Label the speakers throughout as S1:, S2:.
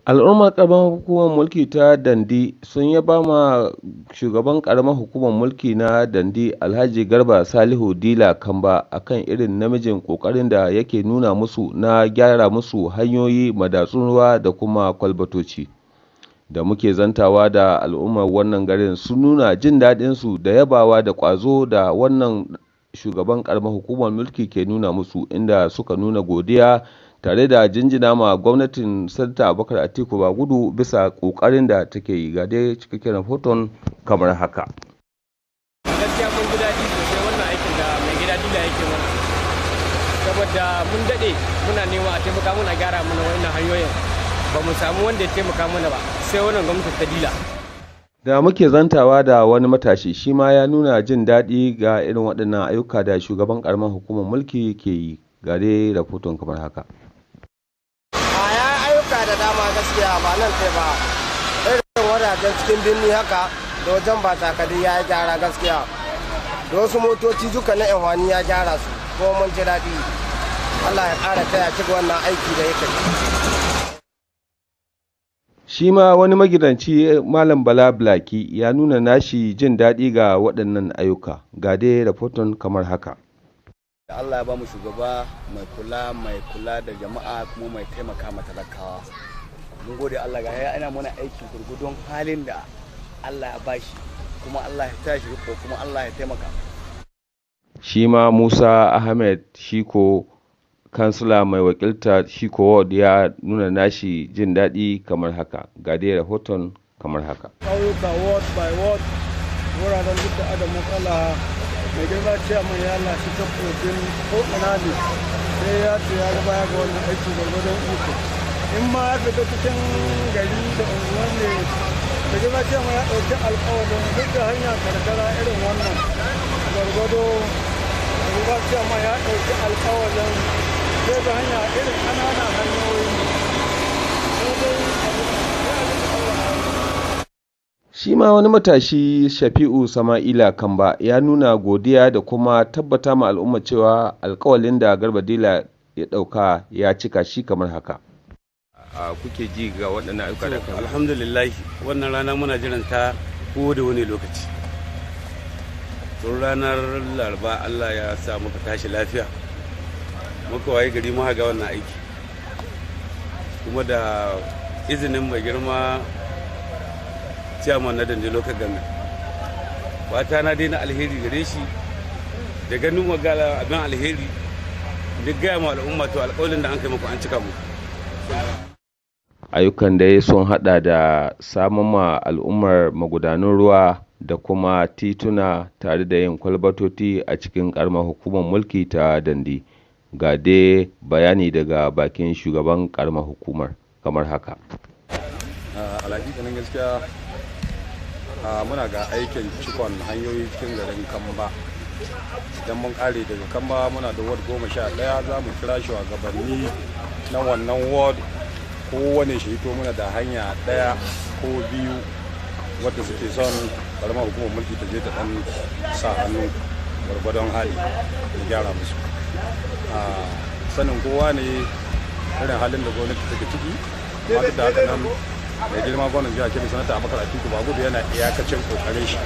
S1: Al'ummar ƙaramar hukumar mulki ta Dandi sun yaba ma shugaban ƙaramar hukumar mulki na Dandi, Alhaji Garba Salihu Dila Kamba, a kan irin namijin ƙoƙarin da yake nuna musu na gyara musu hanyoyi, madatsun ruwa da kuma kwalbatoci. Da muke zantawa da al'ummar wannan garin, sun nuna jin daɗinsu da yabawa da ƙwazo da wannan shugaban ƙaramar hukumar mulki ke nuna musu, inda suka nuna godiya tare da jinjina ma gwamnatin Sanata Abubakar Atiku Bagudu bisa ƙoƙarin da take yi. Ga dai cikakken rahoton kamar haka.
S2: Gaskiya mun ji daɗi sosai wannan aikin da mai gida Dila yake mana, saboda mun daɗe muna nema a taimaka muna gyara mana wannan hanyoyin, ba mu samu wanda ya taimaka mana ba sai wannan gwamnati ta Dila.
S1: Da muke zantawa da wani matashi, shi ma ya nuna jin daɗi ga irin waɗannan ayyuka da shugaban ƙaramar hukumar mulki ke yi. Ga dai rahoton kamar haka.
S3: A ya ayyuka da dama gaskiya, ba nan kai ba, irin wajajen cikin birni haka da wajen ba takadi ya yi gyara gaskiya, da wasu motoci duka na yanwani ya gyara su, kuma mun ji daɗi. Allah ya ƙara taya ci wannan aiki da yake.
S1: Shi ma wani magidanci, Malam Bala Blaki, ya nuna nashi jin daɗi ga waɗannan ayyuka. Ga dai rahoton kamar haka.
S4: Allah ya ba mu shugaba mai kula da jama'a kuma mai taimaka ma talakawa. Mun gode Allah, ga ana mana aiki gurgudun halin da Allah ya bashi, kuma Allah ya tashi riko, kuma Allah ya taimaka.
S1: Shi ma Musa Ahmed Shiko, kansila mai wakilta Shiko Ward, ya nuna nashi jin daɗi kamar haka. Ga dai rahoton kamar haka.
S5: Ƙauyuka, ward by ward, wuraren duk da ada matsala, mai girma ciyaman ya lashe takobin ko ina ne sai ya ce ya ga baya ga wannan aiki gwargwadon iko. In ma ya fita cikin gari da unguwan ne, mai girma ciyaman ya ɗauki alƙawarin duk da hanya karkara irin wannan gwargwado. Mai girma ciyaman ya ɗauki alƙawarin sai ga hanya irin ƙananan hanyoyi, sai dai abin da Allah ya yi.
S1: Shi ma wani matashi, Shafi'u Sama'ila Kamba, ya nuna godiya da kuma tabbata ma al'umma cewa alkawalin da Garba Dila ya ɗauka ya cika shi kamar haka. A kuke ji ga waɗannan ayyuka da aka
S6: Alhamdulillah, wannan rana muna jiran ta ko da wani lokaci. Tun ranar Laraba Allah ya sa muka tashi lafiya, muka waye gari muka ga wannan aiki, kuma da izinin mai girma ciyaman na Dande Local Government, fata na dai na alheri gare shi da ganin magana abin alheri duk gaya ma al'umma, to alƙawarin da an kai muku an cika muku.
S1: Ayyukan dai sun hada da samar ma al'ummar magudanun ruwa da kuma tituna, tare da yin kwalbatoci a cikin karamar hukumar mulki ta Dandi. Ga dai bayani daga bakin shugaban karamar hukumar kamar haka.
S7: Alhakikanin gaskiya, muna ga aikin cikon hanyoyi cikin garin Kamba. Idan mun kare daga Kamba, muna da ward 11, za mu kira shugabanni na wannan ward, kowane shi to muna da hanya ɗaya ko biyu wadda suke son karamar hukumar mulki ta je ta dan sa hannu gwargwadon hali da gyara musu. Sanin kowa ne irin halin da gwamnati take ciki, amma duk da haka nan mai girma gwamnan jihar Kebbi, Sanata Abubakar Atiku Bagudu, yana iyakacin kokarin shi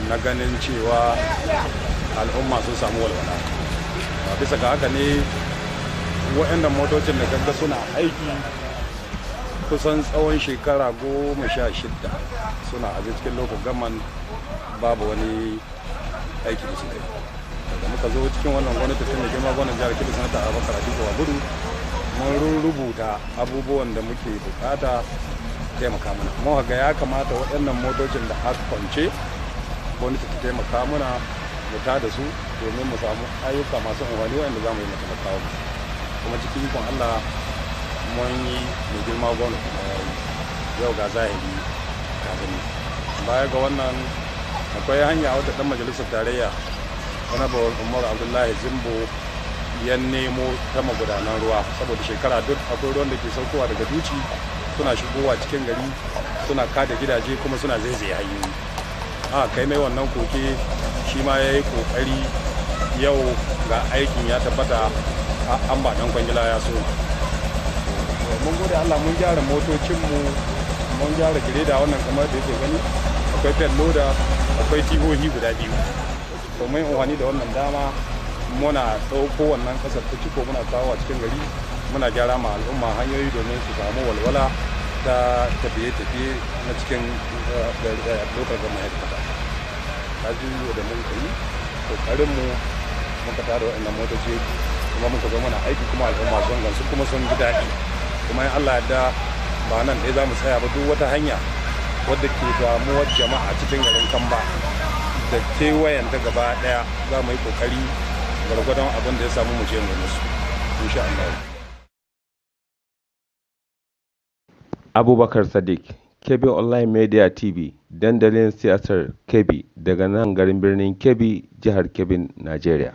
S7: na ganin cewa al'umma sun samu walwala. Bisa ga haka ne waɗannan motocin da gagga suna aiki kusan tsawon shekara 16 suna aje cikin local government, babu wani aiki da suka yi. Daga muka zo cikin wannan gwamnati ta mai girma gwamnan jihar Kebbi, Sanata Abubakar Atiku Bagudu, mun rubuta abubuwan da muke bukata taimaka mana. Mun ga ya kamata waɗannan motocin da aka kwance, gwamnati ta taimaka mana mu ta da su domin mu samu ayyuka masu amfani waɗanda za mu yi matalakawa. Kuma cikin ikon Allah mun yi, mai girma gwamnati kuma ya yi, yau ga zahiri ka gani. Baya ga wannan, akwai hanya wadda dan majalisar tarayya, Honorable Umar Abdullahi Zimbo, ya nemo ta magudanan ruwa, saboda shekara duk akwai ruwan da ke saukowa daga duci suna shigowa cikin gari, suna kada gidaje kuma suna zaizaye hanyoyi. A kai mai wannan koke, shi ma ya yi kokari, yau ga aikin ya tabbata, an ba dan kwangila ya so. Mun gode Allah, mun gyara motocinmu, mun gyara gireda wannan kamar da yake gani, akwai loda, akwai tihohi guda biyu. To, mun amfani da wannan dama muna ɗauko wannan ƙasar ta ciko, muna kawo a cikin gari, muna gyara ma al'umma hanyoyi domin su samu walwala ta tafiye-tafiye na cikin local government headquarter. Ta ji da mun yi kokarinmu muka tara waɗannan motoci, kuma muka zo muna aiki, kuma al'umma sun gamsu kuma sun ji daɗi. Kuma in Allah yarda, ba nan ɗaya za mu tsaya ba. Duk wata hanya wadda ke damuwar jama'a cikin garin Kamba da kewayen ta gaba ɗaya, za mu yi kokari gwargwadon abin da ya samu mu je mu musu, insha Allah.
S1: Abubakar Sadiq, Kebbi Online Media TV, dandalin siyasar Kebbi daga nan garin birnin Kebbi, jihar Kebbin, Najeriya.